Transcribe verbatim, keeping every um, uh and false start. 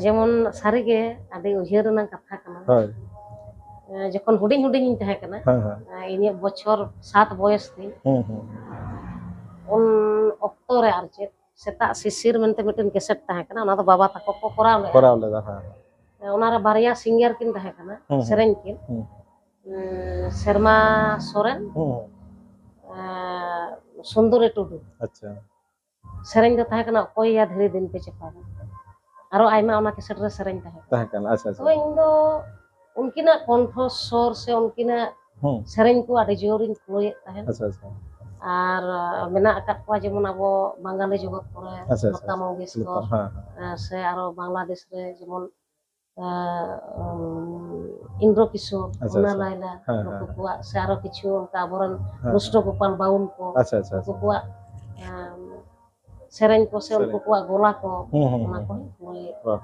ᱡᱮᱢᱚᱱ ᱥᱟᱹᱨᱤᱜᱮ ᱟᱹᱰᱤ ᱩᱭᱦᱟᱹᱨ ᱨᱮᱱᱟᱜ ᱠᱟᱛᱷᱟ ᱠᱟᱱᱟ᱾ ᱦᱳᱭ᱾ ᱮᱸ, ᱡᱚᱠᱷᱚᱱ ᱦᱩᱰᱤᱧ ᱦᱩᱰᱤᱧ ᱤᱧ ᱛᱟᱦᱮᱸ ᱠᱟᱱᱟ, ᱦᱮᱸ ᱦᱮᱸ ᱮᱸ, ᱤᱧᱟᱹᱜ ᱵᱚᱪᱷᱚᱨ ᱥᱟᱛ ᱵᱚᱭᱚᱥ ᱛᱤᱧ, ᱦᱩᱸ ᱦᱩᱸ ᱩᱱ ᱚᱠᱛᱚ ᱨᱮ ᱟᱨ ᱪᱮᱫ ᱥᱮᱛᱟᱜ ᱥᱤᱥᱤᱨ ᱢᱮᱱᱛᱮ ᱢᱤᱫᱴᱮᱱ ᱠᱮᱥᱮᱴ ᱛᱟᱦᱮᱸ ᱠᱟᱱᱟ, ᱚᱱᱟ ᱫᱚ ᱵᱟᱵᱟ ᱛᱟᱠᱚ ᱠᱚ ᱠᱚᱨᱟᱣ ᱞᱮᱫᱟ᱾ ᱠᱚᱨᱟᱣ ᱞᱮᱫᱟ᱾ ᱦᱮᱸ᱾ ᱚᱱᱟᱨᱮ ᱵᱟᱨᱭᱟ ᱥᱤᱝᱜᱟᱨ ᱠᱤᱱ ᱛᱟᱦᱮᱸ ᱠᱟᱱᱟ, ᱦᱩᱸ, ᱦᱩᱸ᱾ ᱥᱮᱨᱮᱧ ᱠᱤᱱ, ᱦᱩᱸ᱾ ᱩᱸ, ᱥᱮᱨᱢᱟ ᱥᱚᱨᱮᱱ, ᱦᱩᱸ, ᱦᱩᱸ᱾ ᱮᱸ, ᱥᱩᱱᱫᱚᱨᱤ ᱴᱩᱰᱩ᱾ ᱟᱪᱪᱷᱟ᱾ ᱥᱮᱨᱮᱧ ᱫᱚ ᱛᱟᱦᱮᱸ ᱠᱟᱱᱟ ᱚᱠᱚᱭ ᱭᱟ ᱫᱷᱤᱨᱤ ᱫᱤᱱ ᱯᱮ ᱪᱟᱯᱟᱫᱟ, ᱟᱨᱚ ᱟᱭᱢᱟ ᱚᱱᱟ ᱠᱮᱥᱮᱴ ᱨᱮ ᱥᱮᱨᱮᱧ ᱛᱟᱦᱮᱸ ᱠᱟᱱᱟ᱾ ᱛᱟᱦᱮᱸ ᱠᱟᱱᱟ᱾ ᱟᱪᱪᱷᱟ, ᱟᱪᱪᱷᱟ᱾ ᱛᱚᱵᱮ ᱤᱧ ᱫᱚ ᱩᱱᱠᱤᱱᱟᱜ ᱠᱚᱱᱴᱷᱚ ᱥᱚᱨ ᱥᱮ ᱩᱱᱠᱤᱱᱟᱜ ᱦᱩᱸ᱾ ᱥᱮᱨᱮᱧ ᱠᱚ ᱟᱹᱰᱤ ᱡᱳᱨᱤᱧ ᱠᱩᱲᱟᱹᱭᱮᱫ ᱛᱟᱦᱮᱸᱫ᱾ ᱟᱪᱪᱷᱟ, ᱟᱪᱪᱷᱟ᱾ ᱟᱨ ᱢᱮᱱᱟᱜ ᱟᱠᱟᱫ ᱠᱚᱣᱟ ᱡᱮᱢᱚᱱ ᱟᱵᱚ ᱵᱟᱝᱜᱟᱞᱤ ᱡᱚᱜᱚᱛ ᱠᱚᱨᱮ ᱟᱪᱪᱷᱟ, ᱟᱪᱪᱷᱟ, ᱞᱚᱛᱟ ᱟᱪᱪᱷᱟ᱾ ᱢᱚᱝᱜᱮᱥᱠᱚᱨ, ᱦᱮᱸ, ᱦᱮᱸ᱾ ᱮᱸ, ᱥᱮ ᱟᱨᱚ ᱵᱟᱝᱞᱟᱫᱮᱥ ᱨᱮ ᱡᱮᱢᱚᱱ, ᱮᱸ, ᱩᱢ, ᱤᱱᱫᱨᱚ ᱠᱤᱥᱳᱨ, ᱟᱪᱪᱷᱟ, ᱢᱩᱱᱟ ᱟᱪᱪᱷᱟ᱾ ᱞᱟᱭᱞᱟ, ᱦᱮᱸ, ᱱᱩᱠᱩ ᱦᱮᱸ᱾ ᱠᱚᱣᱟᱜ ᱥᱮ ᱟᱨᱚ ᱠᱤᱪᱷᱩ ᱚᱱᱠᱟ ᱟᱵᱚᱨᱮᱱ ᱦᱮᱸ, ᱨᱩᱥᱴᱚ ᱦᱮᱸ᱾ ᱜᱳᱯᱟᱞ ᱵᱟᱣᱩᱱ ᱠᱚ, ᱟᱪᱪᱷᱟ, ᱟᱪᱪᱷᱟ, ᱩᱱᱠᱩ ᱟᱪᱪᱷᱟ᱾ ᱠᱚᱣᱟᱜ, ᱮᱸ, ᱥᱮᱨᱮᱧ ᱠᱚ ᱥᱮ ᱥᱮᱨᱮᱧ᱾ ᱩᱱᱠᱩ ᱠᱚᱣᱟᱜ ᱜᱚᱞᱟ ᱠᱚ, ᱦᱩᱸ, ᱦᱩᱸ, ᱚᱱᱟ ᱦᱩᱸ, ᱠᱚ ᱦᱩᱸ᱾ ᱠᱩᱲᱟᱹᱭᱮᱫ᱾ ᱵᱟᱦ᱾